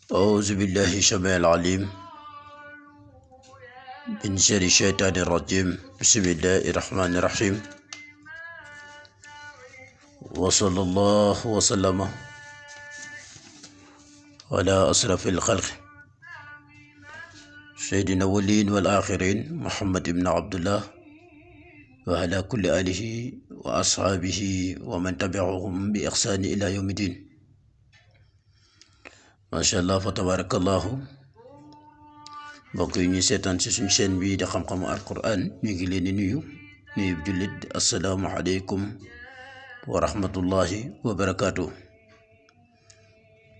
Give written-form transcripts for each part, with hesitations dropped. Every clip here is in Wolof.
أعوذ بالله السميع العليم من شر الشيطان الرجيم. بسم الله الرحمن الرحيم، وصلى الله وسلم على أشرف الخلق سيدنا الأولين والآخرين محمد بن عبد الله وعلى كل آله وأصحابه ومن تبعهم بإحسان إلى يوم الدين. ما شاء الله فتبارك الله. mbokk yi ñuy seetaan ci suñu chaîne bii di xam-xamu alquran ñu ngi leen di nuyu jullit assalaamu aleykum wa rahmatullahi wa barakaatu.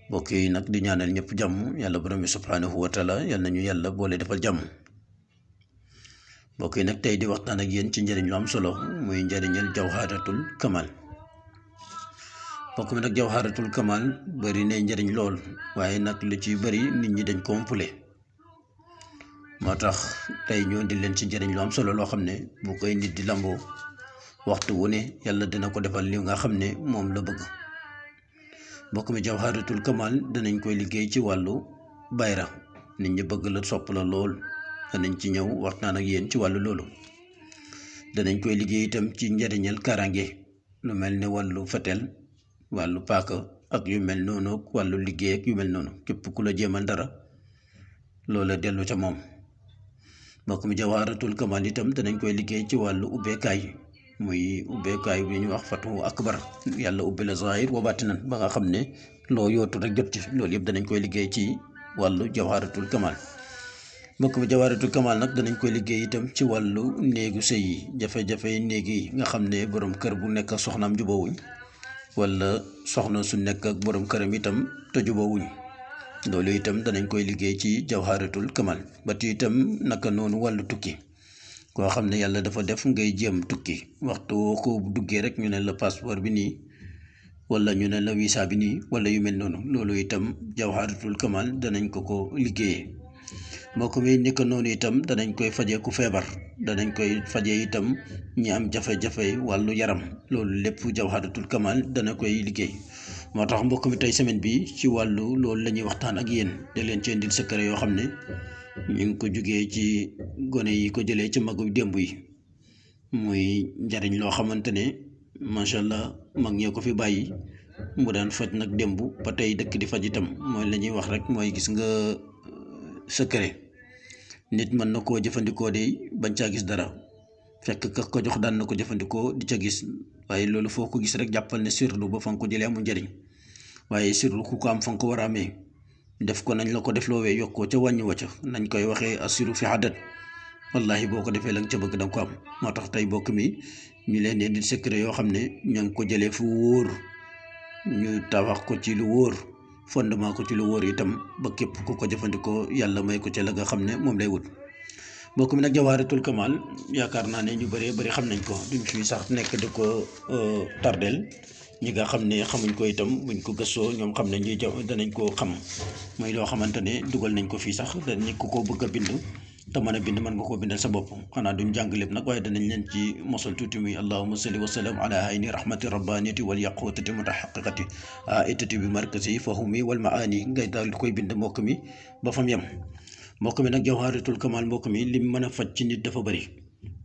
mbokk yi nag di ñaanal ñëpp jàmm, yàlla borom bi subhanahu wa taala yàlla nañu yàlla boole defal jàmm. mbokk yi nag tey di waxtaan ak yéen ci njëriñ lu am solo muy njëriñal jawharatul kamal. mbokk mi nag jawharatul kamal bari ne njëriñ lool, waaye nag lu ci bari nit ñi dañ ko umpule. moo tax tey ñoo di leen ci njëriñ lu am solo loo xam ne bu koy nit di lamboo waxtu wu ne yàlla dina ko defal li nga xam ne moom la bëgg. mbokk mi jawharatul kamal danañ koy liggéey ci wàllu bayra, nit ñi bëgg la sopp la lool, danañ ci ñëw waxtaan ak yéen ci wàllu loolu. danañ koy liggéey itam ci njëriñal karange, lu mel ne wàllu fetel, wàllu paaka ak yu mel noonu, wàllu liggéey ak yu mel noonu. képp ku la jéemal dara loola dellu ca moom. mbokk mi jawharatul kamal itam danañ koy liggéey ci wàllu ubbeekaay, muy ubbeekaay bi ñu wax fatu akbar, yàlla ubbi la zahir wa batinan ba nga xam ne loo yootu rek jot ci. loolu yëpp danañ koy liggéey ci wàllu jawharatul kamal. mbokk mi jawharatul kamal nag danañ koy liggéey itam ci wàllu néegu sëy yi, jafe-jafe néeg yi nga xam ne borom kër bu nekk ak soxnaam jubóowuñ, wala soxna su nekk ak borom këram itam te jubóowuñ. loolu itam danañ koy liggéey ci jawharatul kamal. ba ti itam naka noonu wàllu tukki, koo xam ne yàlla dafa def ngay jéem tukki, waxtu woo ko duggee rek ñu ne la passeport bi nii, wala ñu ne la visa bi nii, wala yu mel noonu. loolu itam jawharatul kamal danañ ko liggéeyee. mbokk mi naka noonu itam danañ koy fajee ku feebar, danañ koy fajee itam ñi am jafe-jafe wàllu yaram. loolu lépp jawharatul kamal dana koy liggéey. moo tax mbokk mi tey semaine bi ci wàllu loolu la ñuy waxtaan ak yéen, da leen ci indil secret yoo xam ne ñu ngi ko jugee ci gone yi ko jëlee ci magu démb yi. muy njariñ loo xamante ne macha allah mag ñee ko fi bàyyi mu daan faj nag démb ba tey dëkk di faj itam. mooy la ñuy wax rek, mooy gis nga secret nit mën na koo jëfandikoo de bañ caa gis dara, fekk ka ko jox daan na ko jëfandikoo di ca gis. waaye loolu foo ko gis rek jàppal ne sirlu ba fa nga ko jëlee amul njëriñ, waaye sirlu ku ko am fa nga ko war a amee. def ko nañ la ko def loowee yokkoo ca wàññi wa ca, nañ koy waxee asiru fi hadat. wallahi boo ko defee la nga ca bëgg da nga ko am. moo tax tey bokk mi ñu leen di secret yoo xam ne ña ngi ko jëlee fu wóor, ñu tabax ko ci lu wóor, fondement ko ci lu wóor itam, ba képp ku ko jëfandikoo yàlla may ko ca la nga xam ne moom lay wut. mbokk mi nag jawharatul kamal yaakaar naa ne ñu bëree bëri xam nañ ko, duñ fi sax nekk di ko tardel. ñi nga xam ne xamuñ ko itam buñ ko gëstoo ñoom xam ne ñi danañ koo xam. mooy loo xamante ne dugal nañ ko fii sax dañ ko bëgg a bind te mën a bind mën nga koo bindal sa bopp. xanaa duñ jàng lépp nag, waaye danañ leen ci mosal tuuti. muy allahumma salli wa sallam ala ayni rahmati rabbaniyati wal yaqutati mutahaqiqati aitati bi markazi fahumi wal maani. ngay daal di koy bind mbokk mi ba fam yem. mbokk mi nag jawharatul kamal mbokk mi lim mën a faj ci nit dafa bëri,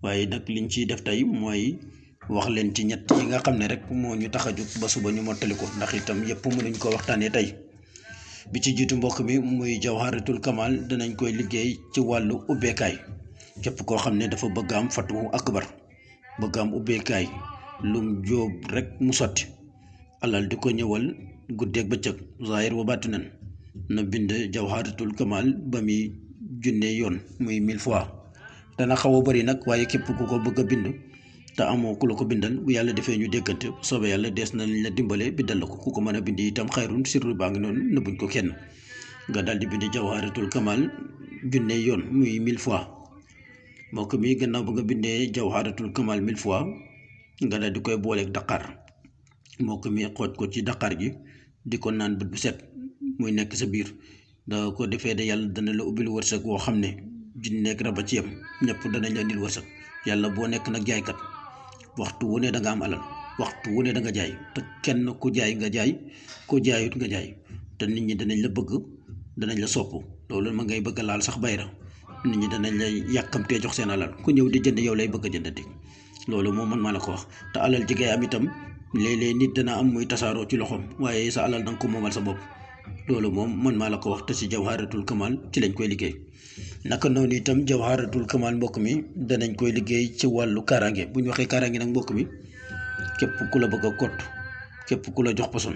waaye nag liñ ciy def tey mooy wax leen ci ñett yi nga xam ne rek moo ñu tax a jóg ba suba ñu mottali ko, ndax itam yëpp mënuñ ko waxtaanee tey. bi ci jiitu mbokk mi muy jawharatul kamal danañ koy liggéey ci wàllu ubbeekaay. képp koo xam ne dafa bëgg am fatu akbar, bëgg am ubbeekaay, lum jóob rek mu sotti, alal di ko ñëwal guddeeg bëccëg zahir wa batinan, na bind jawharatul kamal ba muy junne yoon, muy 1000 fois. dana xaw a bëri nag, waaye képp ku ko bëgg a bind te amoo ku la ko bindal, bu yàlla defee ñu déggante soobee yàlla dees na lañ la dimbale bindal la ko. ku ko mën a bind itam xayrun, sirru baa ngi noonu, nëbbuñ ko kenn. nga daal di bind jawharatul kamal junne yoon, muy 1000 fois. mbokk mi gannaaw ba nga bindee jawharatul kamal 1000 fois, nga daal di koy booleeg daqaar. mbokk mi xooj ko ci daqaar gi di ko naan bët bu set, muy nekk sa biir. da ko defee de yàlla dana la ubbil wërsëg woo xam ne jinne ak rab a ci yem, ñëpp danañ la indil wërsëg. yàlla boo nekk nag jaaykat, waxtu wu ne da nga am alal, waxtu wu ne da nga jaay, te kenn ku jaay nga jaay, ku jaayut nga jaay, te nit ñi danañ la bëgg danañ la sopp loolu ma ngay bëgg laal sax bayra nit ñi danañ lay yàkkamtee jox seen alal ku ñëw di jënd yow lay bëgg a jëndati loolu moom man maa la ko wax te alal ji ngay am itam léeg-léeg nit dana am muy tasaaroo ci loxoom waaye sa alal danga ko moomal sa bopp loolu moom man maa la ko wax te ci jawharatul kamal ci lañ koy liggéey naka noonu itam jawharatul kamal mbokk mi danañ koy liggéey ci wàllu kaaraange bu ñu waxee kaaraange nag mbokk mi képp ku la bëgg a kott képp ku la jox poson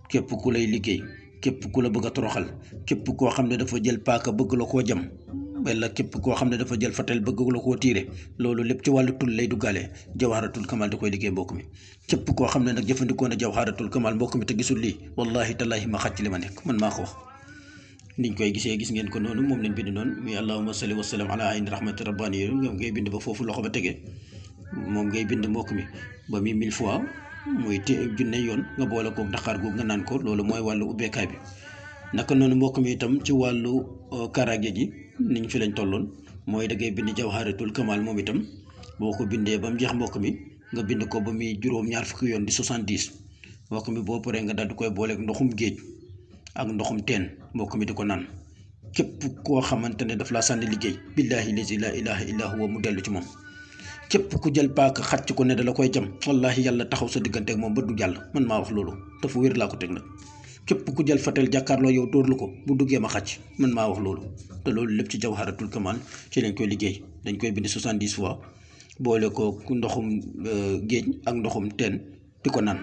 képp ku lay liggéey képp ku la bëgg a toroxal képp koo xam ne dafa jël paaka bëgg la koo jam walla képp koo xam ne dafa jël fatel bëgg la koo tiire loolu lépp ci wàllu tul lay duggaale jawharatul kamal da koy liggéey mbokk mi képp koo xam ne nag jëfandikoo na jawharatul kamal mbokk mi te gisul lii wallahi tallahi ma xàcc li ma nekk man maa ko wax niñ koy gisee gis ngeen ko noonu moom lañ bind noonu muy allahumma salli wa sallam ala ayni rahmati rabbani yi ñoom ngay bind ba foofu loxo ba tegee moom ngay bind mbokk mi ba mi 1000 fois muy junne yoon nga boole ko daqaar googu nga naan ko loolu mooy wàllu ubbeekaay bi naka noonu mbokk mi itam ci wàllu kaaraange ji niñ fi lañ tolloon mooy da ngay bind jawharatul kamal moom itam boo ko bindee ba mu jeex mbokk mi nga bind ko ba muy juróom-ñaar fukki yoon di 70 mbokk mi boo paree nga daal di koy booleeg ndoxum géej ak ndoxum teen mbokk mi di ko naan képp koo xamante ne daf laa sànni liggéey billaahi lazi laa ilaaha illaa huwa mu dellu ci moom képp ku jël paaka xàcc ko ne da la koy jam wallahi yàlla taxaw sa diggante ak moom ba du jàll man maa wax loolu te fu wér laa ko teg nag képp ku jël fatel jàkkaarloo yow dóorlu ko bu duggee ma xàcc man maa wax loolu te loolu lépp ci jawharatul kamal ci lañ koy liggéey dañ koy bind 70 fois boole ko ndoxum géej ak ndoxum teen di ko naan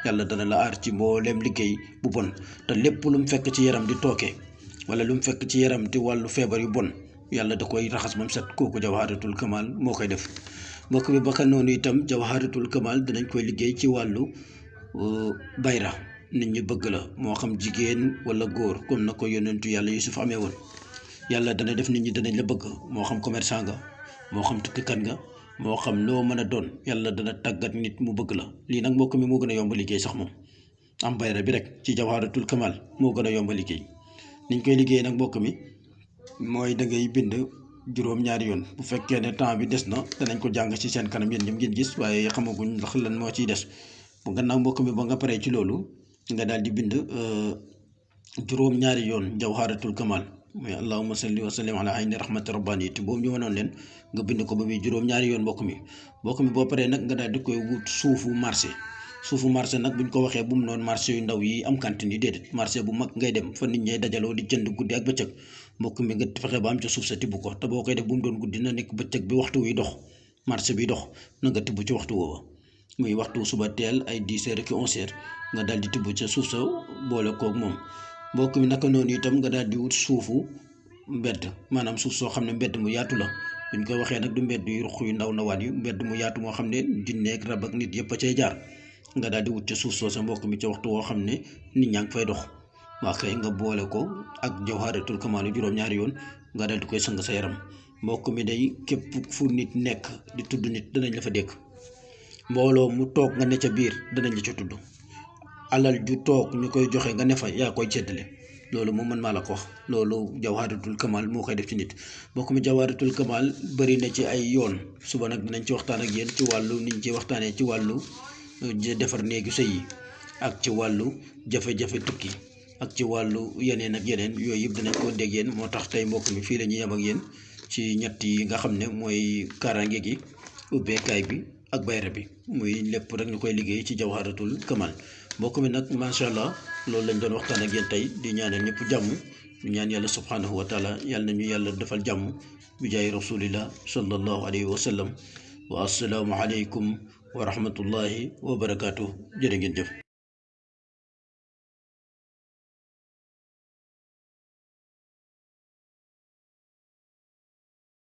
yàlla dana la aar ci mbooleem liggéey bu bon te lépp lu mu fekk ci yaram di tooke wala lu mu fekk ci yaram di wàllu feebar yu bon yàlla da koy raxas moom set kooku jawharatul kamal moo koy def mbokk bi baka noonu itam jawharatul kamal dinañ koy liggéey ci wàllu bayra nit ñi bëgg la moo xam jigéen wala góor comme na ko yonentu yàlla Yusuf amee woon yàlla dana def nit ñi danañ la bëgg moo xam commerçant nga moo xam tukkikat nga moo xam loo mën a doon yàlla dana tàggat nit mu bëgg la lii nag mbokk mi moo gën a yomb liggéey sax moom am bayra bi rek ci jawharatul kamal moo gën a yomb liggéey niñ koy liggéey nag mbokk mi mooy da ngay bind juróom-ñaari yoon bu fekkee ne temps bi des na danañ ko jàng ci seen kanam yéen ñëpp ngeen gis waaye xamaguñ ndax lan moo ciy des bu gannaaw mbokk mi ba nga paree ci loolu nga daal di bind juróom-ñaari yoon jawharatul kamal mooy allahumma salli wa sallim ala ayni rahmati rabbani te boobu ñu wanoon leen nga bind ko ba muy juróom-ñaari yoon mbokk mi boo paree nag nga daal di koy wut suufu marché nag buñ ko waxee bu mu noonu marché yu ndaw yi am cantine yi déedéet marché bu mag ngay dem fa nit ñay dajaloo di jënd guddi ak bëccëg mbokk mi nga fexe ba am ca suuf sa tibb ko te boo koy def bu mu doon guddi na nekk bëccëg bi waxtu wi dox marché bi dox na nga tibb ci waxtu woowa muy waxtu suba teel ay 10 heures ki 11 heures nga daal di tibb ca suuf sa boole koog moom mbokk mi naka noonu itam nga daal di wut suufu mbedd maanaam suuf soo xam ne mbedd mu yaatu la buñ koy waxee nag du mbedd yu ruq yu ndaw ndawaan yu mbedd mu yaatu moo xam ne jinneeg rab ak nit yëpp a cay jaar nga daal di wut ca suuf soo sa mbokk mi ca waxtu woo xam ne nit ñaa ngi fay dox waa kay nga boole ko ak jawharatul kamal juróom-ñaari yoon nga daal di koy sang sa yaram mbokk mi day képp fu nit nekk di tudd nit danañ la fa dégg mbooloo mu toog nga ne ca biir danañ la ca tudd alal ju toog ñu koy joxe nga ne fa yaa koy ceddale loolu moom man maa la ko wax loolu jawharatul kamal moo koy def ci nit mbokk mi jawharatul kamal bëri na ci ay yoon suba nag dinañ ci waxtaan ak yéen ci wàllu niñ ci waxtaanee ci wàllu defar néegu sëy yi ak ci wàllu jafe-jafe tukki ak ci wàllu yeneen ak yeneen yooyu yëpp dinañ ko dégg yéen moo tax tey mbokk mi fii la ñuy yem ak yéen ci ñett yi nga xam ne mooy kaaraange gi ubbeekaay bi ak bayra bi muy lépp rek ñu koy liggéey ci jawharatul kamal mbokk mi nag macha allah loolu lañ doon waxtaan ak yéen tey di ñaanal ñëpp jàmm di ñaan yàlla subhanahu wa taala yàlla nañu yàlla defal jàmm bi jaay rasulillah sallallahu alayhi wa sallam wa assalaamu aleykum wa rahmatullahi wa barakaatu jërë ngeen jëf